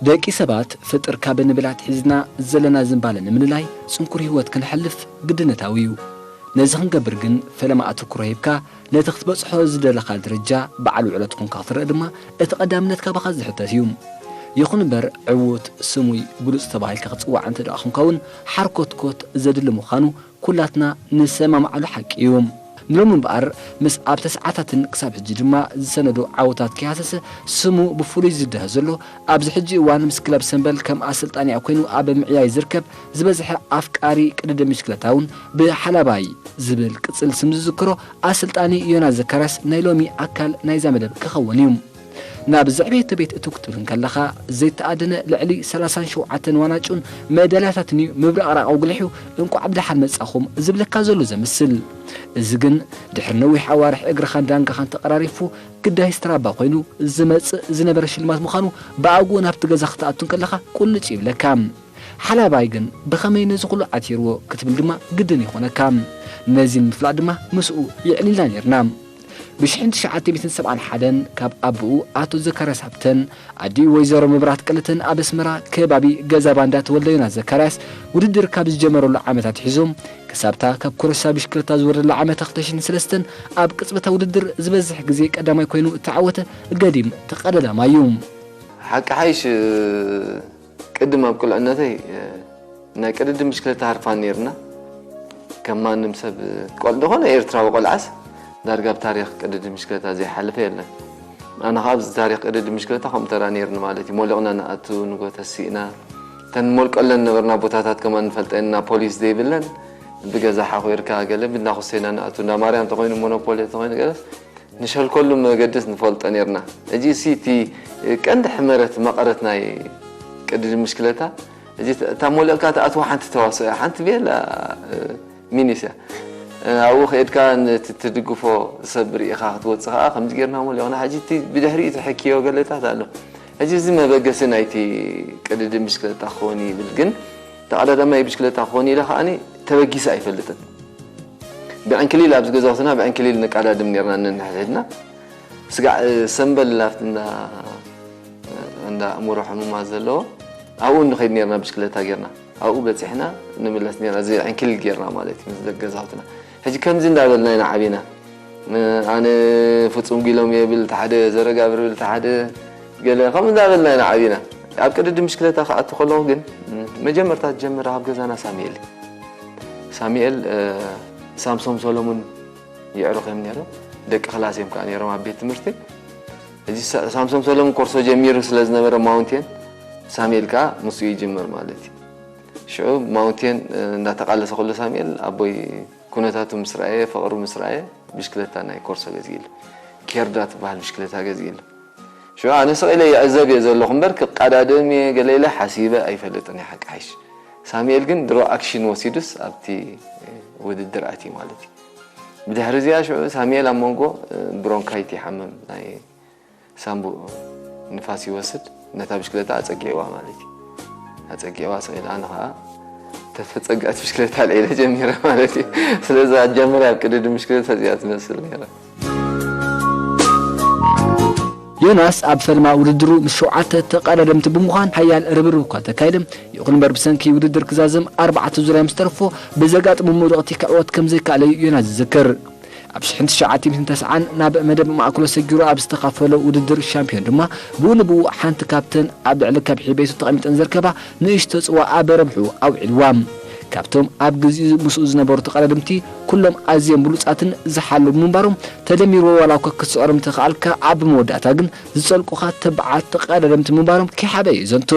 ደቂ ሰባት ፍጥር ካብ ንብል ኣትሒዝና ዘለና ዝንባለ ንምልላይ ጽንኩር ህይወት ክንሓልፍ ግድነታዊ እዩ። ነዚ ክንገብር ግን ፈለማ ኣተኩሮ ሂብካ ነቲ ክትበጽሖ ዝደለኻ ደረጃ በዓል ውዕለት ኮንካ ክትረአ ድማ እቲ ቀዳምነት ካባኻ ዝሕተት እዩ። ይኹን እምበር ዕዉት፣ ስሙይ፣ ብሉጽ ተባሂልካ ክትጽዋዕ እንተ ደኣ ኮንካ እውን ሓርኮትኮት ዘድሊ ምዃኑ ኩላትና ንሰማምዓሉ ሓቂ እዩ። ንሎሚ እምበኣር ምስ ኣብ ተስዓታትን ክሳብ ሕጂ ድማ ዝሰነዶ ዓወታት ከይሃሰሰ ስሙ ብፍሉይ ዝድሀ ዘሎ ኣብዚ ሕጂ እዋን ምስ ክለብ ሰምበል ከም ኣሰልጣኒኣ ኮይኑ ኣብ ምዕያይ ዝርከብ ዝበዝሐ ኣፍቃሪ ቅድድም ብሽክለታ እውን ብሓላባይ ዝብል ቅጽል ስም ዝዝክሮ ኣሰልጣኒ ዮናስ ዘካርያስ ናይ ሎሚ ኣካል ናይዛ መደብ ክኸውን እዩ። ናብ ዘዕቤቶ ቤት እትው ክትብል እንከለኻ ዘይተኣደነ ልዕሊ ሰላሳን ሸውዓተን ዋንጫን መዳልያታትን እዩ ምብራቕራቕ ኣጉሊሑ እንቋዕ ብደሓን መጻኹም ዝብለካ ዘሎ ዘምስል። እዚ ግን ድሕሪ ነዊሕ ኣዋርሕ እግርኻን ዳንጋኻን ተቐራሪፉ ግዳይ ስትራባ ኮይኑ ዝመጽእ ዝነበረ ሽልማት ምዃኑ ብኣግኡ ናብቲ ገዛ ክትኣቱ እንከለኻ ቁልጭ ይብለካ። ሓላባይ ግን ብኸመይ ነዚ ኩሉ ዓቲርዎ ክትብል ድማ ግድን ይኾነካ። ነዚ ንምፍላጥ ድማ ምስኡ የዕሊልና ኔርና። ብሽሕን ትሽዓተ ሚእትን ሰብዓን ሓደን ካብ ኣቦኡ ኣቶ ዘካርያስ ሃብተን ኣዲኡ ወይዘሮ መብራት ቀለተን ኣብ ኣስመራ ከባቢ ገዛ ባንዳ ተወልደ ዮናስ ዘካርያስ ውድድር ካብ ዝጀመረሉ ዓመታት ሒዞም ክሳብታ ካብ ኮረሳ ብሽክለታ ዝወረደላ ዓመት ክልተ ሽሕን ሰለስተን ኣብ ቅጽበታ ውድድር ዝበዝሕ ግዜ ቀዳማይ ኮይኑ እተዓወተ ገዲም ተቐዳዳማይ እዩ። ሓቂ ሓይሽ፣ ቅድም ኣብ ቁልዕነተይ፣ እ፣ ናይ ቅድድም ብሽክለታ ሃርፋን ነይርና። ከም ማንም ሰብ፣ እ፣ ቆል-፣ ዝኾነ ኤርትራዊ ቆልዓስ ዳርጋ ኣብ ታሪኽ ቅድድም ብሽክለታ ዘይሓለፈ የለን። ኣነ ኸዓ ኣብዚ ታሪኽ ቅድድም ብሽክለታ ከምኡ ተራ ነይርኒ ማለት እዩ። ሞሊቕና ንኣቱ፣ ንጎ ተሲእና። እተን ንሞልቀለን ነበርና ቦታታት ከማን ንፈልጠን፣ ፖሊስ ዘይብለን፣ ብገዛ ሓኾርካ ገለ ብእንዳ ኩሴና ንኣቱ፣ እንዳ ማርያም ተኾይኑ፣ ሞኖፖሊ ተኾይኑ ገለስ፣ ንሸልከሉ መገድስ ንፈልጦ ኔርና። ሕጂ፣ እሲ እቲ ቀንዲ ሕመረት መቐረት ናይ ቅድድም ብሽክለታ፣ ሕጂ፣ እታ ሞሊቕካ ትኣትዋ ሓንቲ ተዋስኦ እያ፣ ሓንቲ ቤላ፣ እ፣ ሚኒስ እያ። እ፣ ኣብኡ ከይድካ ነቲ ትድግፎ ሰብ ርኢኻ ክትወጽእ ከኣ፣ ከምዚ ጌርና ሞሊቕና። ሕጂ፣ እቲ ብድሕሪኡ ትሕክዮ ገለታት ኣሎ። ሕጂ፣ እዚ መበገሲ ናይቲ ቅድድም ብሽክለታ ክኸውን ይብል፣ ግን ተቐዳዳማይ ብሽክለታ ክኸውን ኢለ ከኣኒ ተበጊሰ ኣይፈልጥን። ብዕንክሊል ኣብዚ ገዛውትና ብዕንክሊል ንቀዳድም ኔርና ነንሕድሕድና። ስጋዕ፣ እ፣ ሰምበል ኣብቲ እንዳ፣ እንዳ ኣእምሮ ሕሙማት ዘለዎ ኣብኡ ንኸይድ ኔርና ብሽክለታ ጌርና። ኣብኡ በጺሕና ንምለስ ኔርና። እዚ ዕንክሊል ጌርና ማለት እዩ ምስ ደቂ ገዛውትና። ሕጂ ከምዚ እንዳበልና ኢና ዓቢና። እ፣ ኣነ ፍጹም ጒሎም እየ ብል እቲ ሓደ፣ ዘረጋብር ብል እቲ ሓደ፣ ገለ ከምኡ እንዳበልና ኢና ዓቢና። ኣብ ቅድድም ብሽክለታ ክኣቱ ከለኹ ግን፣ እ፣ መጀመርታ ዝጀመረ ካብ ገዛና ሳሙኤል እዩ። ሳሙኤል፣ እ፣ ሳምሶም ሰሎሙን የዕሩኽ እዮም ነይሮም። ደቂ ክላስ እዮም ከኣ ነይሮም ኣብ ቤት ትምህርቲ። እዚ ሳ-፣ ሳምሶም ሰሎሙን ኮርሶ ጀሚሩ ስለ ዝነበረ ማውንቴን፣ ሳሙኤል ከኣ ምስኡ ይጅምር ማለት እዩ። ሽዑ ማውንቴን፣ እ፣ እንዳተቃለሰ ከሎ ሳሙኤል ኣቦይ ኩነታቱ ምስ ረኣየ፣ ፍቕሩ ምስ ረኣየ፣ ብሽክለታ ናይ ኮርሶ ገዚእሉ። ኬርዳ ትበሃል ብሽክለታ ገዚእሉ። ሽዑ ኣነ ስቕ ኢለ ይዕዘብ እየ ዘለኹ እምበር፣ ክቀዳደም እየ ገለ ኢለ ሓሲበ ኣይፈልጥን እየ፣ ሓቂ ሓይሽ። ሳሙኤል ግን ድሮ ኣክሽን ወሲዱስ ኣብቲ ውድድር ኣትዩ ማለት እዩ። ብድሕሪ እዚኣ ሽዑ ሳሙኤል ኣብ መንጎ ብሮንካይት ይሓምም፣ ናይ ሳንቡእ ንፋስ ይወስድ፣ ነታ ብሽክለታ ኣጸጊዕዋ ማለት እዩ። ኣጸጊዕዋ ስቕ ኢለ ኣነ ኸኣ ተተጸግዐት ብሽክለታ ኣልዒለ ጀሚረ ማለት እዩ። ስለዚ ኣጀማምራይ ኣብ ቅድድም ብሽክለታ እዚኣ ትመስል ነይራ። ዮናስ ኣብ ፈለማ ውድድሩ ምስ ሸውዓተ ተቐዳደምቲ ብምዃን ሓያል ርብርብ እኳ ተካየደ። ይኹን እምበር ብሰንኪ ውድድር ክዛዘም ኣርባዕተ ዙርያ ምስ ተረፎ ብዘጋጥሞ መውደቕቲ ክዕወት ከም ዘይከኣለ እዩ ዮናስ ዝዝክር። ኣብ ሽሕን ትሽዓተ ሚእትን ተስዓን ናብ መደብ ማእከሎ ሰጊሩ ኣብ ዝተኻፈሎ ውድድር ሻምፒዮን ድማ ብኡ ንብኡ ሓንቲ ካብተን ኣብ ልዕሊ ከብሒ ቤቱ ተቐሚጠን ዝርከባ ንእሽቶ ጽዋ ኣብ ረብሑ ኣውዒልዋ። ካብቶም ኣብ ግዜኡ ምስኡ ዝነበሩ ተቐዳደምቲ ኩሎም ኣዝዮም ብሉጻትን ዝሓለዉ ብምንባሮም፣ ተደሚርዎ ዋላ እኳ ክትስዕሮም እንተኸኣልካ፣ ኣብ መወዳእታ ግን ዝጸልቁኻ ተባዓት ተቐዳደምቲ ምንባሮም ከይሓበ እዩ ዘንቱ።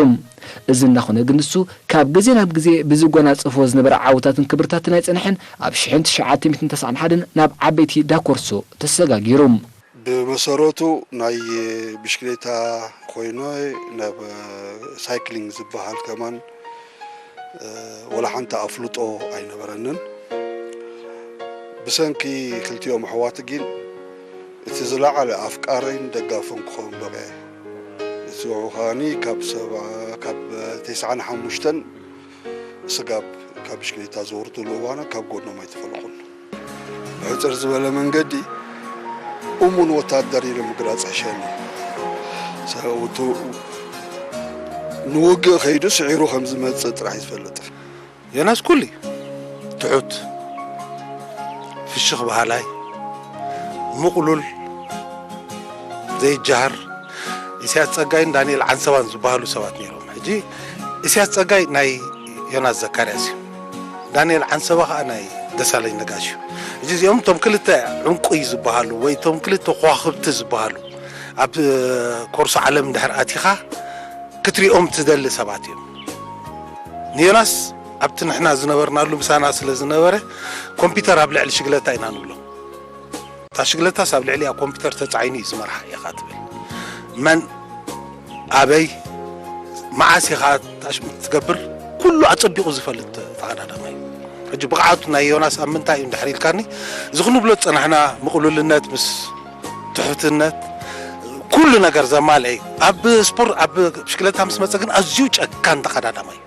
እዚ እናኾነ ግን ንሱ ካብ ግዜ ናብ ግዜ ብዝጎናጸፎ ዝነበረ ዓወታትን ክብርታትን ኣይጸንሐን፣ ኣብ ሽሕን ትሽዓተ ሚእትን ተስዓን ሓደን ናብ ዓበይቲ ዳኮርሶ ተሰጋጊሩ። ብመሰረቱ ናይ ብሽክሌታ ኮይነ ናብ ሳይክሊንግ ዝበሃል ከማን፣ እ፣ ወላ ሓንቲ ኣፍልጦ ኣይነበረንን። ብሰንኪ ክልቲኦም ኣሕዋት ግን እቲ ዝለዓለ ኣፍቃሪን ደጋፍን ክኸውን በቕዐ። ንሱ ከኣኒ ካብ ሰብዓ፣ ካብ ተስዓን ሓሙሽተን ስጋብ ብሽክሌታ ዘውርድሉ እዋና ካብ ጎኖም ኣይተፈለኹን። ብሕጽር ዝበለ መንገዲ እሙን ወታደር ኢሉ ምግላጽ ሕሸኒ። ሰብኡቱ ንውግእ ከይዱ ስዒሩ ከም ዝመጽእ ጥራሕ እዩ ዝፈልጥ። ዮናስ ኩሉ እዩ። ትሑት፣ ፍሽኽ በሃላይ፣ ምቕሉል፣ ዘይጀሃር፣ ኢሳያስ ጸጋይን ዳንኤል ዓንሰባን ዝበሃሉ ሰባት ነይሮም። ሕጂ ኢሳያስ ጸጋይ ናይ ዮናስ ዘካርያስ እዩ። ዳንኤል ዓንሰባ ኸኣ ናይ ደሳለኝ ነጋሽ እዩ። ሕጂ እዚኦም እቶም ክልተ ዕንቁይ ዝበሃሉ ወይ እቶም ክልተ ከዋኽብቲ ዝበሃሉ ኣብ ኮርሶ ዓለም እንድሕር ኣቲኻ ክትሪኦም ትደሊ ሰባት እዮም። ንዮናስ ኣብቲ ንሕና ዝነበርናሉ ምሳና ስለ ዝነበረ ኮምፒውተር ኣብ ልዕሊ ሽግለታ ኢና ንብሎ። እታ ሽግለታስ ኣብ ልዕሊኣ ኮምፒውተር ተጻዒኑ እዩ ዝመርሓ ኢኻ ትብል። መን ኣበይ መዓስ ኢኻ ታሽሙ ትገብር ኩሉ ኣጸቢቑ ዝፈልጥ ተቐዳዳማይ እዩ። ሕጂ ብቕዓቱ ናይ ዮናስ ኣብ ምንታይ እዩ እንድሕር ኢልካኒ፣ እዚ ክንብሎ ዝጸናሕና ምቕሉልነት ምስ ትሑትነት ኩሉ ነገር ዘማልአ እዩ። ኣብ ስፖርት ኣብ ብሽክለታ ምስ መጸ ግን ኣዝዩ ጨካን ተቐዳዳማይ እዩ።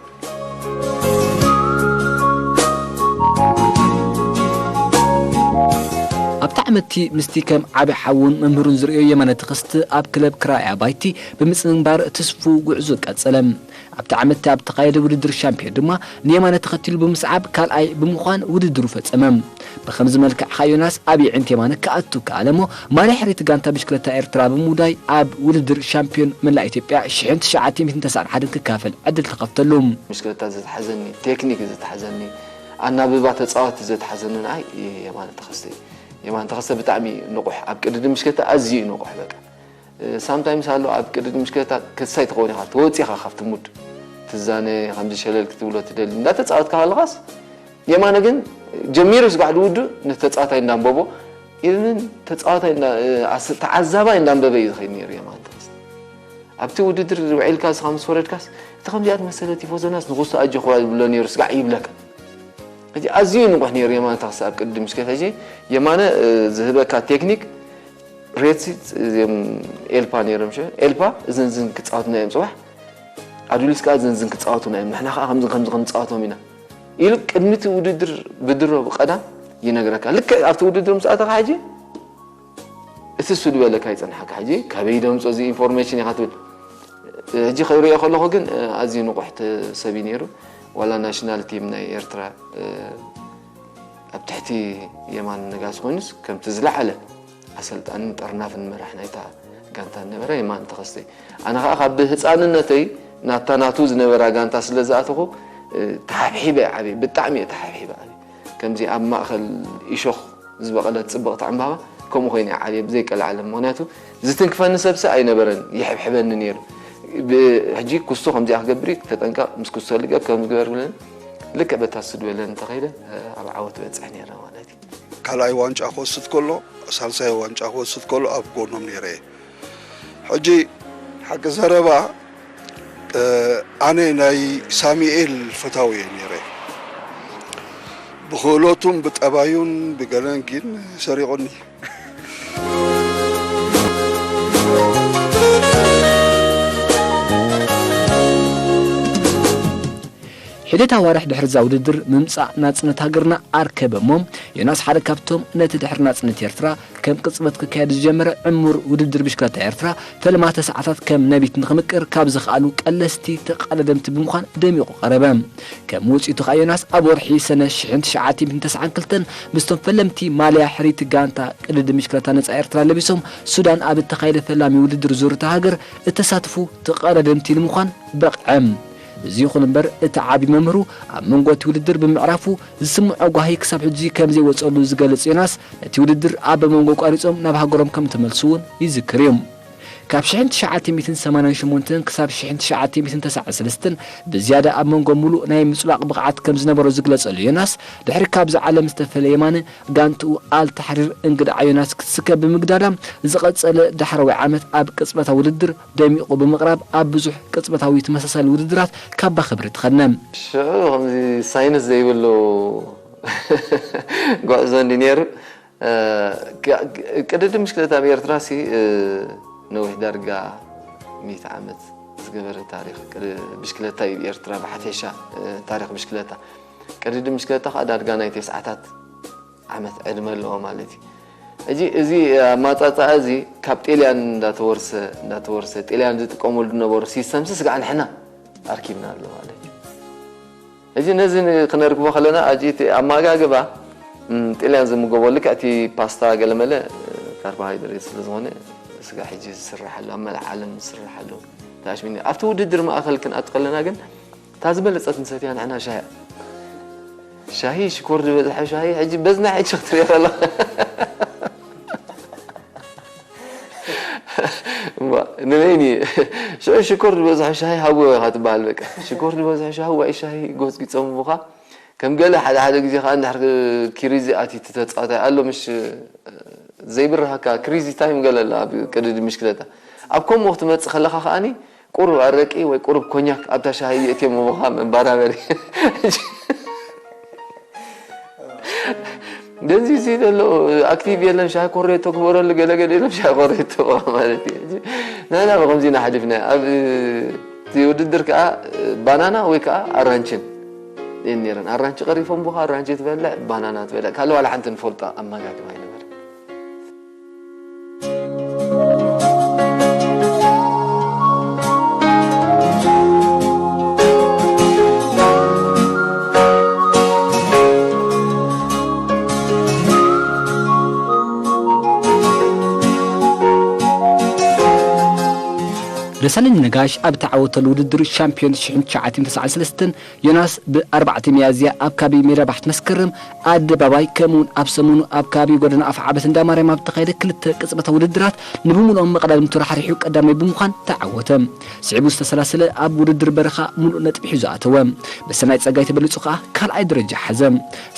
ኣብቲ ዓመትቲ ምስቲ ከም ዓቢ ሓውን መምህሩን ዝርእዮ የማነ ተኸስተ ኣብ ክለብ ክራይ ኣባይቲ ብምጽንባር ትስፉው ጉዕዞ ቀጸለ። ኣብቲ ዓመትቲ ኣብ ተኻየደ ውድድር ሻምፒዮን ድማ ንየማነ ተኸቲሉ ብምስዓብ ካልኣይ ብምዃን ውድድሩ ፈጸመ። ብኸምዚ መልክዕ ኸኣ ዮናስ ኣብ የዒንት የማነ ክኣቱ ከኣለ እሞ ማልያ ሕርይቲ ጋንታ ብሽክለታ ኤርትራ ብምውዳይ ኣብ ውድድር ሻምፒዮን መላእ ኢትዮጵያ ሽሕን ትሽዓተ ሚእትን ተስዓን ሓደን ክካፈል ዕድል ተኸፍተሉ። ብሽክለታ ዘትሓዘኒ፣ ቴክኒክ ዘትሓዘኒ፣ ኣናብባ ተጻወትቲ ዘትሓዘኒ ንዓይ የማነ ተኸስተ እዩ። የማነ ተኸስተ ብጣዕሚ ንቑሕ፣ ኣብ ቅድድም ብሽክለታ ኣዝዩ እዩ ንቑሕ በቃ። ሳምታይምስ ኣሎ ኣብ ቅድድም ብሽክለታ ከሳይ ትኸውን ኢኻ፣ ተወጺኻ ካብቲ ሙድ ትዛነ፣ ከምዚ ሸለል ክትብሎ ትደሊ። እንዳተጻወትካ ከለኻስ የማነ ግን ጀሚሩ ስጋዕ ድውድእ ነቲ ተጻዋታይ እንዳንበቦ፣ ኢቨን ተጻዋታይ እንዳ- ኣስ- ተዓዛባይ እንዳንበበ እዩ ዝኸይድ ነይሩ የማነ ተኸስተ። ኣብቲ ውድድር ውዒልካ ንስኻ ምስ ወረድካስ እቲ ከምዚኣ ዝመሰለ ቲፎዞናስ ንኹስቶ ኣጆኹዋ ይብሎ ነይሩ ስጋዕ ይብለካ። ሕጂ ኣዝዩ ንቑሕ ነይሩ የማነ ተኸስተ ኣብ ቅድድም ብሽክለታ። ሕጂ የማነ ዝህበካ ቴክኒክ ሬትሲ እዚኦም ኤልፓ ነይሮም ሸ ኤልፓ እዝን ዝን ክጻወቱና እዮም ጽባሕ ኣዱሊስ ከኣ እዝን ዝን ክጻወቱና እዮም ንሕና ከኣ ከምዚ ከምዚ ክንጻወቶም ኢና ኢሉ ቅድሚ እቲ ውድድር ብድሮ ብቐዳም ይነግረካ። ልክዕ ኣብቲ ውድድር ምስ ኣተኻ ሕጂ እቲ እሱ ዝበለካ ይጸንሓካ። ሕጂ ካበይ ደምጾ እዚ ኢንፎርሜሽን ኢኻ ትብል። ሕጂ ክርእዮ ከለኹ ግን ኣዝዩ ንቑሕ ሰብ እዩ ነይሩ። ዋላ ናሽናል ቲም ናይ ኤርትራ ኣብ ትሕቲ የማነ ነጋሲ ኮይኑስ ከምቲ ዝለዓለ ኣሰልጣንን ጠርናፍን መራሕ ናይታ ጋንታ ዝነበረ የማነ ተኸስተ እዩ። ኣነ ኸኣ ካብ ህጻንነተይ ናብታ ናቱ ዝነበራ ጋንታ ስለ ዝኣተኹ ተሓብሒበ እየ ዓብየ፣ ብጣዕሚ እየ ተሓብሒበ ዓብየ። ከምዚ ኣብ ማእኸል እሾኽ ዝበቐለት ጽብቕቲ ዕምባባ ከምኡ ኮይነ እየ ዓብየ ብዘይቀልዓለም። ምኽንያቱ ዝትንክፈኒ ሰብሲ ኣይነበረን፣ ይሕብሕበኒ ነይሩ። ሕጂ ኩስቶ ከምዚኣ ክገብር እዩ፣ ተጠንቀቕ፣ ምስ ኩስቶ ልገብ፣ ከምዚ ግበር ብለኒ። ልክዕ በታ ስድወለን እንተኸይደ ኣብ ዓወት በጽሕ ነይረ ማለት እዩ። ካልኣይ ዋንጫ ክወስድ ከሎ ሳልሳይ ዋንጫ ክወስድ ከሎ ኣብ ጎኖም ነይረ እየ። ሕጂ ሓቂ ዘረባ ኣነ ናይ ሳሚኤል ፈታዊ እየ ነይረ። ብክእሎቱን ብጠባዩን ብገለን ግን ሰሪቑኒ። ሒደት ኣዋርሕ ድሕሪ እዛ ውድድር ምምጻእ ናጽነት ሃገርና ኣርከበ እሞ፣ ዮናስ ሓደ ካብቶም ነቲ ድሕሪ ናጽነት ኤርትራ ከም ቅጽበት ክካየድ ዝጀመረ ዕሙር ውድድር ብሽክለታ ኤርትራ፣ ፈለማተ ሰዓታት ከም ነቢት ንኽምቅር ካብ ዝኸኣሉ ቀለስቲ ተቓዳደምቲ ብምዃን ደሚቑ ቀረበ። ከም ውጽኢቱ ከኣ ዮናስ ኣብ ወርሒ ሰነ ሽሕን ትሽዓተ ሚእትን ተስዓን ክልተን ምስቶም ፈለምቲ ማልያ ሕርይቲ ጋንታ ቅድድም ብሽክለታ ነጻ ኤርትራ ለቢሶም ሱዳን ኣብ እተኻየደ ፈላሚ ውድድር ዙር እታ ሃገር እተሳትፉ ተቐዳደምቲ ንምዃን በቕዐ። እዚ ይኹን እምበር፣ እቲ ዓቢ መምህሩ ኣብ መንጎ እቲ ውድድር ብምዕራፉ ዝስምዖ ጓሂ ክሳብ ሕጂ ከም ዘይወጸሉ ዝገልጽ ዮናስ፣ ነቲ ውድድር ኣብ መንጎ ቋሪጾም ናብ ሃገሮም ከም እተመልሱ እውን ይዝክር እዩ። ካብ ሽሕን ትሽዓተ ሚእትን ሰማንያን ሸሞንተን ክሳብ ሽሕን ትሽዓተ ሚእትን ተስዓን ሰለስተን ብዝያዳ ኣብ መንጎ ምሉእ ናይ ምጽሏቕ ብቕዓት ከም ዝነበሮ ዝግለጸሉ ዮናስ፣ ድሕሪ ካብዚ ዓለም ዝተፈለየ የማነ፣ ጋንትኡ ኣል ታሕሪር እንግድዓ ዮናስ ክትስከብ ብምግዳዳ፣ ዝቐጸለ ዳሕረዋይ ዓመት ኣብ ቅጽበታዊ ውድድር ደሚቑ ብምቕራብ ኣብ ብዙሕ ቅጽበታዊ ተመሳሳሊ ውድድራት ካባ ክብሪ ተኸድነ። ሽዑ ከምዚ ሳይንስ ዘይብሉ ጉዕዞ እንዲ ነይሩ። ቅድድም ብሽክለታ ኣብ ኤርትራ ሲ ነዊሕ ዳርጋ ሚእቲ ዓመት ዝገበረ ታሪኽ ብሽክለታ እዩ። ኤርትራ ብሓፈሻ ታሪኽ ብሽክለታ ቅድድም ብሽክለታ ከዓ ዳርጋ ናይ ተስዓታት ዓመት ዕድመ ኣለዎ ማለት እዩ። ሕጂ እዚ ኣማፃፅኣ እዚ ካብ ጤልያን እንዳተወርሰ እንዳተወርሰ ጤልያን ዝጥቀመሉ ዝነበሩ ሲስተምስ ስጋዕ ንሕና ኣርኪብና ኣሎ ማለት እዩ። ሕጂ ነዚ ን- ክነርክቦ ከለና ኣጂ እቲ ኣመጋግባ ም፣ ጤልያን ዝምገቦ ልክዕ እቲ ፓስታ ገለመለ ካርቦሃይድሬት ስለ ዝኾነ ስጋ ሕጂ ዝስራሕ ኣሎ ኣብ መላእ ዓለም ዝስራሕ ኣሎ ተኣሽሚኒ ኣብቲ ውድድር ማእኸል ክንኣቱ ከለና ግን እታ ዝበለፀት ንሰትያ ንሕና ሻሂ ሻሂ ሽኮር ዝበዝሐ ሻሂ ሕጂ በዝና ሕጂ ክትሪኦ ከለኻ እሞ ንበይኒ ሽዑ ሽኮር ዝበዝሖ ሻሂ ሃብዎ ኢኻ ትበሃል በቃ ሽኮር ዝበዝሖ ሻሂ ዋይ ሻሂ ጎዝጊፆምኻ ከም ገለ ሓደ ሓደ ግዜ ከዓ እንድሕር ኪሪዚ ኣቲ ተፃዋታይ ኣሎ ምሽ ዘይብርሃካ ክሪዚ ታይም ገለ ኣሎ ኣብ ቅድዲ ምሽክለታ ኣብ ከምኡ ክትመፅእ ከለካ ከዓኒ ቁሩብ ኣረቂ ወይ ቁሩብ ኮኛክ ኣብታ ሻሂ የእትዮ ምቦኻ መባራበሪ ደንዚዙ ዘሎ ኣክቲቭ የለን ሻሂ ኮሬቶ ክበረሉ ገለገለ ኢሎም ሻሂ ኮሬቶ ማለት እዩ ሕጂ ንሕና ብከምዚ ኢና ሓሊፍና ኣብ እቲ ውድድር ከዓ ባናና ወይ ከዓ ኣራንችን እየን ነይረን ኣራንቺ ቀሪፎም ብካ ኣራንቺ ትበልዕ ባናና ትበልዕ ካልእ ዋላ ሓንቲ ንፈልጦ ኣመጋግባ ኣይነበረ ደሳለኝ ነጋሽ ኣብ ተዓወተሉ ውድድር ሻምፒዮን ሽሕን ትሽዓትን ተስዓን ሰለስተን ዮናስ ብኣርባዕተ ሚያዝያ ኣብ ካቢ ሜዳ ባሕቲ መስከረም ኣደባባይ ከምኡውን ኣብ ሰሙኑ ኣብ ካቢ ጎደና ኣፍዓበት እንዳ ማርያም ኣብ ተኻየደ ክልተ ቅጽበታ ውድድራት ንብምሉኦም መቐዳድምቱ ራሕሪሑ ቀዳማይ ብምዃን ተዓወተ። ስዒቡ ዝተሰላሰለ ኣብ ውድድር በረኻ ምሉእ ነጥቢ ሒዙ ኣተወ። ብሰናይ ጸጋይ ተበሊጹ ከኣ ካልኣይ ደረጃ ሓዘ።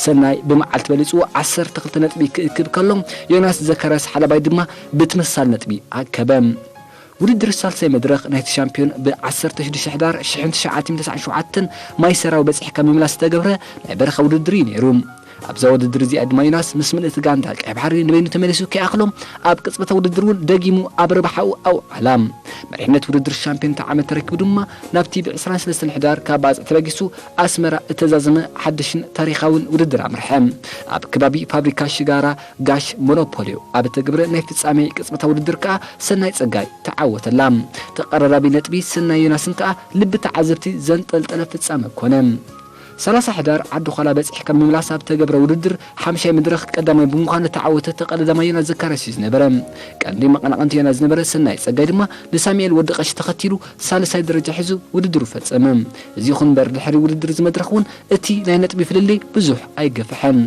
ሰናይ ብመዓልቲ በሊጹ ዓሰርተ ክልተ ነጥቢ ክእክብ ከሎ ዮናስ ዘካርያስ ሓለባይ ድማ ብትመሳሳሊ ነጥቢ ኣከበ። ውድድር ሳልሳይ መድረኽ ናይቲ ሻምፒዮን ብ ዓሰርተ ሽዱሽተ ሕዳር ሽሕን ትሽዓትን ተስዓን ሸውዓተን ማይ ሰራዊ በጺሕካ ምምላስ ዝተገብረ ናይ በረኻ ውድድር እዩ ነይሩ። ኣብዛ ውድድር እዚኣ ድማ ዮናስ ምስ ምልእቲ ጋንታ ቀይ ባሕሪ ንበይኑ ተመሊሱ ከይኣኽሎ ኣብ ቅጽበታ ውድድር እውን ደጊሙ ኣብ ረብሓኡ ኣውዓላ። መሪሕነት ውድድር ሻምፒዮን እቲ ዓመት ተረኪቡ ድማ ናብቲ ብ ዕስራን ሰለስተን ሕዳር ካብ ባጽዕ ተበጊሱ ኣስመራ እተዛዘመ ሓድሽን ታሪኻውን ውድድር ኣምርሐ። ኣብ ከባቢ ፋብሪካ ሽጋራ ጋሽ ሞኖፖልዮ ኣብ እተገብረ ናይ ፍጻሜ ቅጽበታ ውድድር ከኣ ሰናይ ጸጋይ ተዓወተላ። ተቐራራቢ ነጥቢ ሰናይ ዮናስን ከኣ ልቢ ተዓዘብቲ ዘንጠልጠለ ፍጻመ ኮነ። ሰላሳ ሕዳር ዓዲ ዃላ በጺሕካ ምምላስ ኣብ ተገብረ ውድድር ሓምሻይ መድረኽ ቀዳማይ ብምዃን እተዓወተ ተቐዳዳማይ ዮናስ ዘካርያስ እዩ ዝነበረ። ቀንዲ መቐናቕንቲ ዮናስ ዝነበረ ሰናይ ጸጋይ ድማ ንሳሙኤል ወዲ ቀሺ ተኸቲሉ ሳልሳይ ደረጃ ሒዙ ውድድሩ ፈጸመ። እዚ ይኹን እምበር ድሕሪ ውድድር እዚ መድረኽ እውን እቲ ናይ ነጥቢ ፍልልይ ብዙሕ ኣይገፍሐን።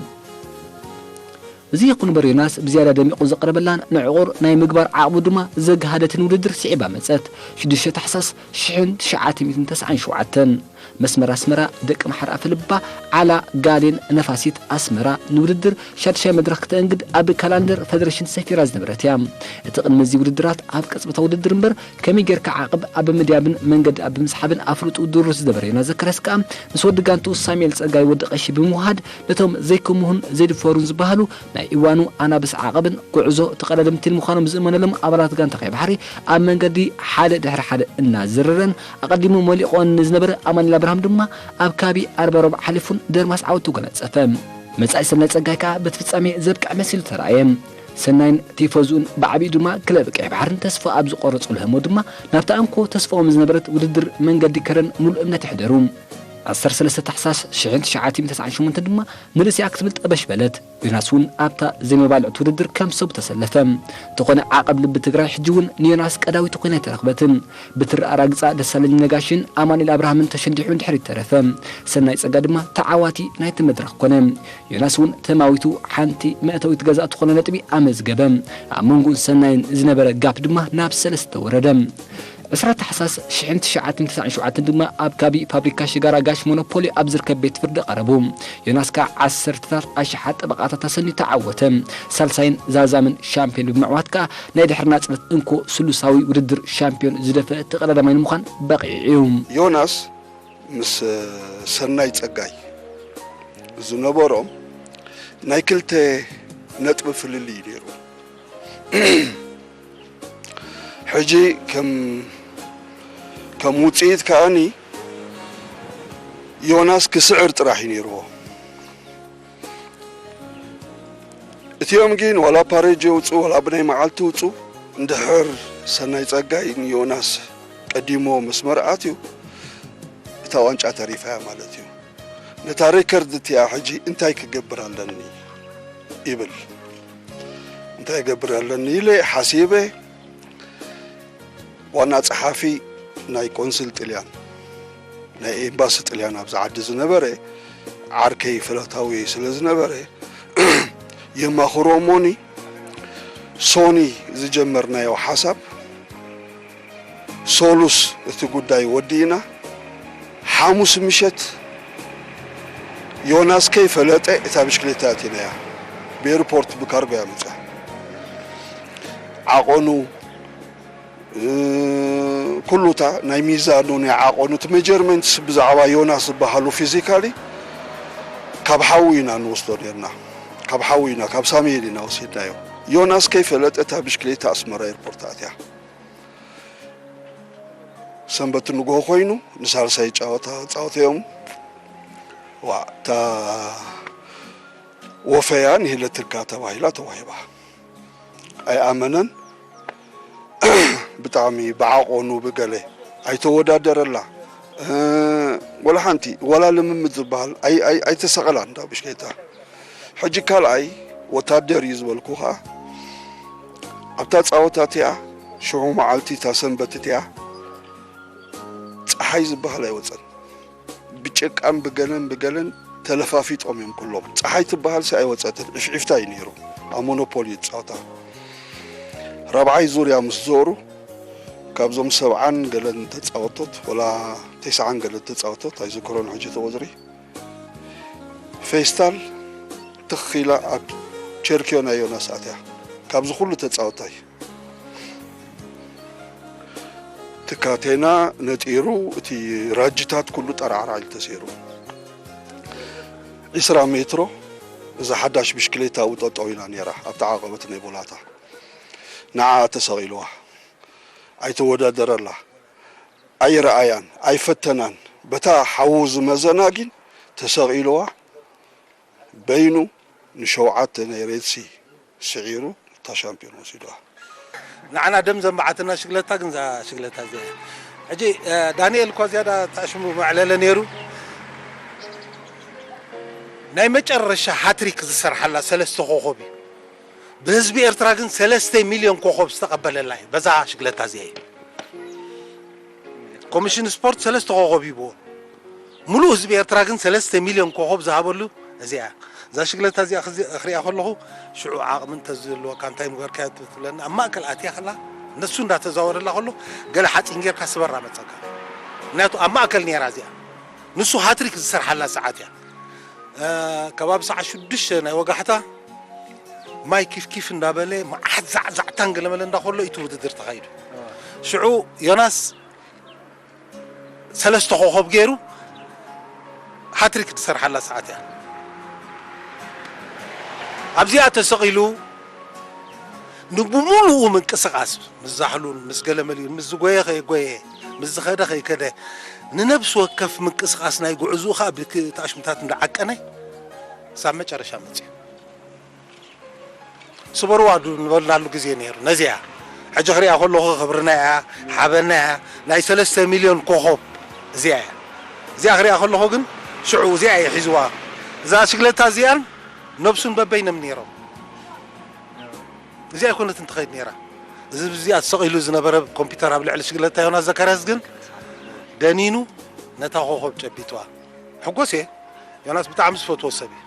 እዚ ይኹን እምበር ዮናስ ብዝያዳ ደሚቑ ዘቕረበላን ንዕቑር ናይ ምግባር ዓቕሙ ድማ ዘግሃደትን ውድድር ስዒባ መጸት። ሽዱሽተ ታሕሳስ ሽሕን ትሽዓተ ሚእትን ተስዓን ሸውዓተን መስመር ኣስመራ ደቂ ማሕር ኣፈልባ ዓላ ጋሌን ነፋሲት ኣስመራ ንውድድር ሻድሻይ መድረኽ ክተእንግድ ኣብ ካላንደር ፈደረሽን ሰፊራ ዝነበረት እያ። እቲ ቅድሚ እዚ ውድድራት ኣብ ቅጽበታ ውድድር እምበር ከመይ ጌርካ ዓቕብ ኣብ ምድያብን መንገዲ ኣብ ምስሓብን ኣፍልጡ ድሩት ዝነበረ ዮናስ ዘካርያስ ከኣ ምስ ወዲ ጋንትኡ ሳሙኤል ጸጋይ ወዲ ቀሺ ብምውሃድ ነቶም ዘይክምሁን ዘይድፈሩን ዝበሃሉ ናይ እዋኑ ኣናብስ ዓቐብን ጉዕዞ ተቐዳደምትን ምዃኖም ዝእመነሎም ኣባላት ጋንታ ቀይ ባሕሪ ኣብ መንገዲ ሓደ ድሕሪ ሓደ እናዘረረን ኣቐዲሙ መሊቖን ንዝነበረ ኣማኑኤል ኣብርሃም ድማ ኣብ ካቢ ኣርባ ረቡዕ ሓሊፉን ደርማስ ዓወቱ ጎናጸፈ። መጻኢ ሰናይ ጸጋይ ከኣ በቲ ፍጻሜ ዘብቅዕ መሲሉ ተራእየ። ሰናይን ቲፎዝኡን ብዓቢኡ ድማ ክለብ ቀይ ባሕርን ተስፋ ኣብ ዝቖረጹሉ ህሞት ድማ ናብታ እንኮ ተስፋኦም ዝነበረት ውድድር መንገዲ ከረን ሙሉእ እምነት ኣሕደሩ። ዓሰርተ ሰለስተ ታሕሳስ ሽሕን ትሽዓተ ሚእትን ተስዓን ሸሞንተን ድማ ንርእሲኣ ክትብል ጠበሽ በለት። ዮናስ እውን ኣብታ ዘይመባልዕቲ ውድድር ከም ሰብ ተሰለፈ። እንተኾነ ዓቐብ ልቢ ትግራይ ሕጂ እውን ንዮናስ ቀዳዊት ኮይና ኣይተረኽበትን። ብትሪ ኣራግጻ ደሳለኝ ነጋሽን ኣማኑኤል ኣብርሃምን ተሸንዲሑ ንድሕሪት ተረፈ። ሰናይ ጸጋ ድማ ተዓዋቲ ናይቲ መድረኽ ኮነ። ዮናስ እውን ተማዊቱ ሓንቲ መእተዊት ገዛ እትኾኖ ነጥቢ ኣመዝገበ። ኣብ መንጎኡን ሰናይን ዝነበረ ጋፕ ድማ ናብ ሰለስተ ወረደ። ዕስራ ታሕሳስ ሽሕን ትሽዓትን ተስዓን ሸውዓተን ድማ ኣብ ካቢ ፋብሪካ ሽጋራ ጋሽ ሞኖፖሊ ኣብ ዝርከብ ቤት ፍርዲ ቀረቡ። ዮናስ ከኣ ዓሰርተታት ኣሽሓት ጠበቓታት ኣሰንዩ ተዓወተ። ሳልሳይን ዛዛምን ሻምፒዮን ብምዕዋት ከኣ ናይ ድሕሪ ናጽነት እንኮ ስሉሳዊ ውድድር ሻምፒዮን ዝደፈ ተቐዳዳማይ ንምዃን በቒዑ እዩ። ዮናስ ምስ ሰናይ ጸጋይ ዝነበሮም ናይ ክልተ ነጥቢ ፍልልይ እዩ ነይሩ። ሕጂ ከም ከም ውፅኢት ከኣኒ ዮናስ ክስዕር ጥራሕ እዩ ነይርዎ። እቲኦም ግን ዋላ ፓሬጅ የውፅኡ ዋላ ብናይ መዓልቲ ውፁ፣ እንድሕር ሰናይ ጸጋይ ንዮናስ ቀዲሞ መስመር ኣትዩ፣ እታ ዋንጫ ተሪፋያ ማለት እዩ። ነታ ሬከርድ እቲኣ ሕጂ እንታይ ክገብር ኣለኒ ይብል። እንታይ ክገብር ኣለኒ ኢለ ሓሲበ። ዋና ጸሓፊ ናይ ቆንስል ጥልያን፣ ናይ ኤምባሲ ጥልያን ኣብዚ ዓዲ ዝነበረ ዓርከይ ፈለታዊ ስለ ዝነበረ፣ የማኽሮ እሞኒ፣ ሶኒ ዝጀመርናዮ ሓሳብ ሶሉስ እቲ ጉዳይ ወዲእና፣ ሓሙስ ምሸት ዮናስ ከይፈለጠ እታ ብሽክሌታ ኣቲናያ። ብኤርፖርት ብካርጎ እያ መፅያ። ዓቐኑ፣ እ፣ ኩሉታ ናይ ሚዛኑ፣ ናይ ዓቐኑ፣ እቲ ሜጀርመንትስ ብዛዕባ ዮናስ ዝበሃሉ ፊዚካሊ ካብ ሓዊ ኢና ንወስዶ ነርና። ካብ ሓዊ ኢና፣ ካብ ሳሙኤል ኢና ወሲድናዮ። ዮናስ ከይፈለጠ እታ ብሽክሌታ ኣስመራ ኤርፖርት ኣትያ። ሰንበት ንግሆ ኮይኑ ንሳልሳይ ጨዋታ ጻወተዮም። ዋ፣ እታ ወፈያ ንሂለትካ ተባሂላ ተዋሂባ። ኣይኣመነን። ብጣዕሚ ብዓቐኑ ብገለ ኣይተወዳደረላ። እ፣ ወላ ሓንቲ፣ ወላ ልምምድ ዝበሃል ኣይ-፣ ኣይ-፣ ኣይተሰቐላን እንዳ ብሽክሌታ። ሕጂ ካልኣይ ወታደር እዩ ዝበልኩኻ። ኣብታ ጻወታ እቲኣ፣ ሽዑ መዓልቲ እታ ሰንበት እቲኣ፣ ጸሓይ ዝበሃል ኣይወጸን። ብጭቃን ብገለን ብገለን ተለፋፊጦም እዮም ኩሎም። ጸሓይ ትበሃልሲ ኣይወጸትን፣ ዕፍዒፍታ እዩ ነይሩ። ኣብ ሞኖፖል እዩ ዝጻወታ። ራብዓይ ዙርያ ምስ ዞሩ፣ ካብዞም ሰብዓን ገለን ተጻወቶት፣ ወላ ተስዓን ገለን ተጻወቶት፣ ኣይዝክሮን ሕጂ እቲ ቁጽሪ፣ ፌስታል ትኽ ኢላ ኣብ ቸርኪዮ ናይ ዮናስ ኣትያ። ካብዚ ኩሉ ተጻወታይ እቲ ካቴና ነጢሩ፣ እቲ ራጅታት ኩሉ ጠራዕራዕ ኢሉ ተሰይሩ። ዒስራ ሜትሮ እዛ ሓዳሽ ብሽክሌታ ኣብኡ ጠጠው ኢላ ነይራ፣ ኣብታ ዓቐበት ናይ ቦላታ። ንዓኣ ተሰቒልዋ። ኣይተወዳደረላ። ኣይረኣያን፣ ኣይፈተናን። በታ ሓዉ ዝመዘና ግን ተሰቒልዋ፣ በይኑ ንሸውዓተ ናይ ሬድሲ ስዒሩ እታ ሻምፒዮን ወሲድዋ። ንዓና ደም ዘንበዓትና ሽግለታ ግን እዛ ሽግለታ እዚኣ እያ። ሕጂ፣ እ፣ ዳንኤል እኳ ዝያዳ ተኣሽሙ መዕለለ ነይሩ። ናይ መጨረሻ ሃትሪክ ዝሰርሓላ ሰለስተ ኮኾብ እዩ። ብህዝቢ ኤርትራ ግን ሰለስተ ሚልዮን ኮኾብ ዝተቐበለላ እዩ። በዛ ሽግለታ እዚኣ እዩ። ኮሚሽን ስፖርት ሰለስተ ኮኾብ ሂብዎ። ሙሉእ ህዝቢ ኤርትራ ግን ሰለስተ ሚልዮን ኮኾብ ዝሃበሉ እዚኣ እያ። እዛ ሽግለታ እዚኣ ክዚ-፣ ክሪኣ ከለኹ ሽዑ ዓቕሚ እንተዝህልወካ እንታይ ምገርካዮ ትብለኒ። ኣብ ማእከል ኣትያ ከላ ነሱ እንዳተዛወረላ ከሎ ገለ ሓፂን ጌርካ ስበራ መፀካ። ምክንያቱ ኣብ ማእከል ነይራ እዚኣ። ንሱ ሃትሪክ ዝሰርሓላ ሰዓት እያ። እ፣ ከባቢ ሰዓት ሽዱሽተ ናይ ወጋሕታ ማይ ኪፍ ኪፍ እንዳበለ መዓት ዛዕዛዕታን ገለመለ እንዳከሎ እቲ ውድድር ተኻይዱ። ሽዑ ዮናስ ሰለስተ ኮኾብ ገይሩ ሃትሪክ ዝሰርሓላ ሰዓት እያ። ኣብዚኣ ተሰቒሉ ንብሙሉኡ ምንቅስቓስ ምስ ዛሕሉን ምስ ገለመሊኡን ምስ ዝጎየ ከይጎየ ምስ ዝኸደ ከይከደ ንነብሲ ወከፍ ምንቅስቓስ ናይ ጉዕዝኡ ኸኣ ብክ-፣ ተኣሽምታት እንዳዓቀነ ክሳብ መጨረሻ መጽዩ። ስበርዋ ዱ ንበልናሉ ግዜ ነይሩ። ነዚኣ ሕጂ ክሪኣ ከለኹ ክብርና እያ፣ ሓበና እያ፣ ናይ ሰለስተ ሚልዮን ኮኾብ እዚኣ እያ። እዚኣ ክሪኣ ከለኹ ግን ሽዑ እዚኣ እየ ሒዝዋ። እዛ ሽግለታ እዚኣን ነብሱን በበይኖም ነይሮም። እዚኣ ኣይኮነትን ትኸይድ ነይራ። እዚ እዚኣ ተሰቒሉ ዝነበረ ኮምፒውተር ኣብ ልዕሊ ሽግለታ ዮናስ ዘካርያስ ግን ደኒኑ ነታ ኮኾብ ጨቢጥዋ። ሕጎስ እየ። ዮናስ ብጣዕሚ ዝፈትዎ ሰብ እዩ።